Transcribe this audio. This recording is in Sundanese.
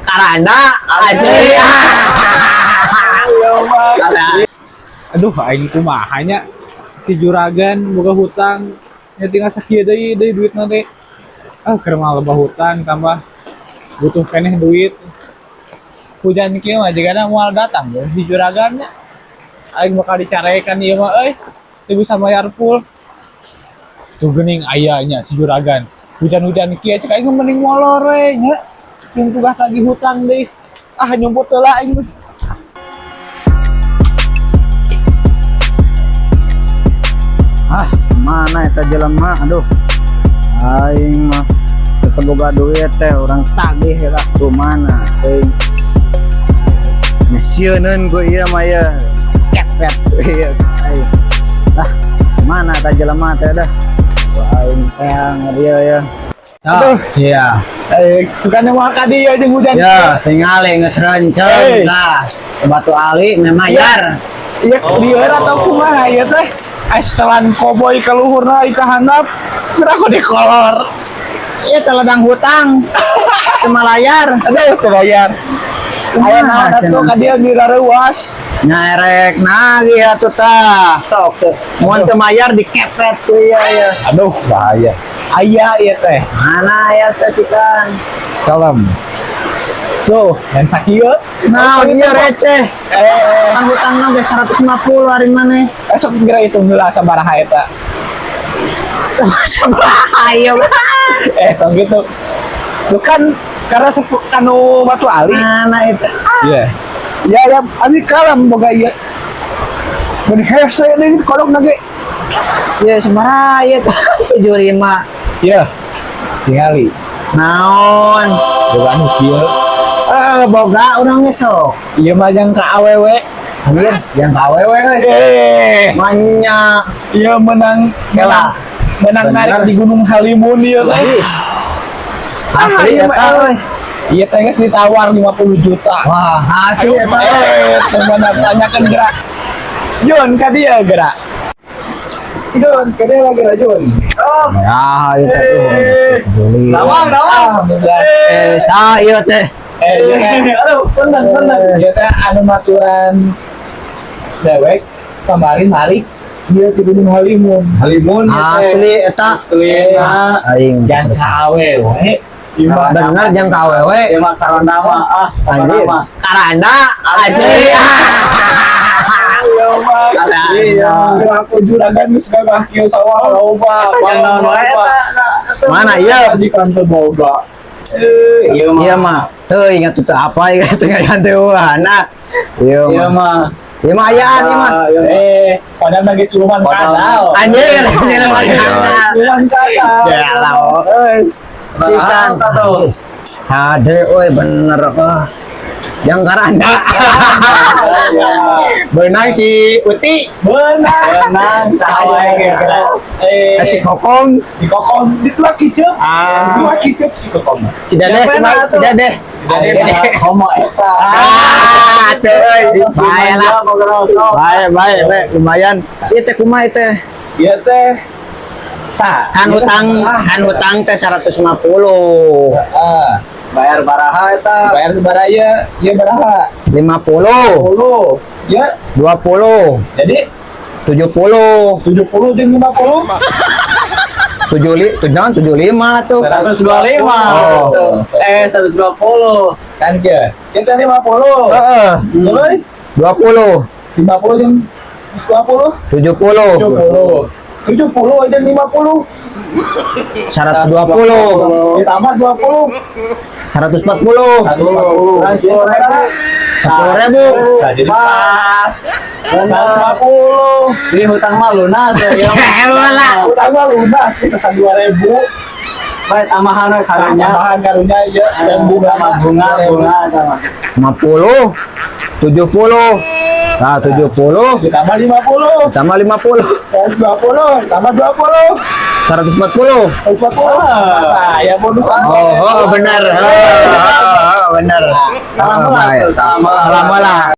Karana asli. Aduh, aing kumaha nya, si juragan boga hutang ya, tinggal sakieu deui deui duit nanti. Ah, keur mah loba hutang, tambah butuh keneh duit. Hujan kieu mah jigana moal datang ya si juragan nya. Aing bakal dicarekan ieu mah euy, teu bisa bayar full. Tuh geuning aya nya si juragan, hujan-hujan kieu cek aing mending molor we nya, jeung tugas tagih hutang deui. Ah, nyumput heula aing mah. Ah, mana eta jelema? Aduh. Aing mah teu boga duit teh, urang tagih lah kumaha teuing. Nyesieuneun ku ieu mah ieu. Kepet ku ieu aing. Lah, mana eta jelema teh dah? Ku aing teh ieu ya. Aduh, sia. Eh, sukanya moal ka dieu jeung hujan. Ya, tingali geus renceng Hey. tah. Batu Ali memayar. Iya, lieur atau kumaha ieu teh? Estelan koboi ka luhurna ka handap, cerah ku dikolor. Ieu teh ladang hutang. Teu malayar. Aduh, teu bayar. Aya naon atuh ka dieu dirareuwas? Nyerek nagih atuh tah. Sok teh. Mun teu mayar dikepret ku ieu ya. Aduh, bahaya. Aya ieu teh. Mana ya teh cikan? Kalem. Tuh, dan sakieu. Naon ieu receh? Eh, Kan hutangna geus 150 hari maneh. Esok geura hitung heula sabaraha eta. Sabaraha ieu? Eh, tong gitu. Lu kan karena sepu kanu Batu Ali. Mana itu? Iya. Ya, ya, abi kalem boga ieu. Mun hese deui kodok nage. Ya sabaraha ieu 75. Iya. Tingali. Naon? Boga anu kieu. Eh, boga urang ge sok. Ieu mah jang ka awewe. Anjir, jang ka awewe we. Eh, Manya. ieu menang. Kela. Menang Bener. narik di Gunung Halimun ieu teh. Asli ieu eta mah euy. Ieu teh geus ditawar 50 juta. Wah, asli eta. Eh, teman tanyakan gerak. Jun, ka dieu gerak. Jun, ka dieu gerak Jun. Oh. Ya, ieu teh tuh. Eh. Rawang, rawang. Alhamdulillah. Eh, sa ieu teh. Eh, ieu teh. Aduh, punten, punten. Ieu teh anu maturan dewek kemarin narik dia di Gunung Halimun. Halimun ieu teh. Asli eta. Asli. Aing. Jang ka awewe. Ieu mah Bener jang ka awewe. Ieu mah karana mah ah, Anjir. mah. Karana asli. Iya mah. Iya. Aku juragan geus gagah kieu sawah loba. Jang naon wae eta. Mana ieu? Di kantor boga. Eh, ieu mah. Iya mah, teu ingat tuh apa ingat teu ganti wahana. Iya Ieu mah. mah. Ieu mah ayaan ieu mah. Eh, padahal lagi siluman kadal. Anjir, siluman kadal. Siluman kadal. Ya lah, euy. Cikan. Tuh. Hade euy bener ah. Yang karanda. Beunang si Uti, Benar. Beunang, saha wae ge. Eh, si Kokong, si Kokom itu lagi kicep. Ah. Itu lagi kicep si Kokom. si Dedeh, kumaha? Si Dedeh. Dedeh homo eta. Ah, tuh euy. Bae lah. Bae, bae, bae, lumayan. Ieu teh kumaha ieu teh? Iya teh. Tah, Kan ieu teh hutang, ah, kan hutang teh 150. Ah, Bayar baraha eta. bayar baraya, ya baraha. 50, 10. Ya, 20, jadi 70, 70 jeung 50. 75, 75 tuh. 125. Oh. Eh, 120. Kan ke. Kita 50. Heeh, Terus 20, 50 jeung 20. 70, 70. 70 aja 50. 120, Ditambah 20. 140, 140. 10.000. Nah, jadi pas. 150. Jadi hutang mah lunas ya. Lah. Utang mah lunas sisa 2000. Baik, tambahan we karunya. Tambahan karunya ya dan bunga Sama bunga, bunga sama. 50, 70. Nah, 70 ditambah 50. tambah 50, 120 tambah 20. 140. 140. Nah, ya bonus. Oh, oh benar. Oh, oh, benar. Salam Oh, lah, baik. salam lah. Salam lah.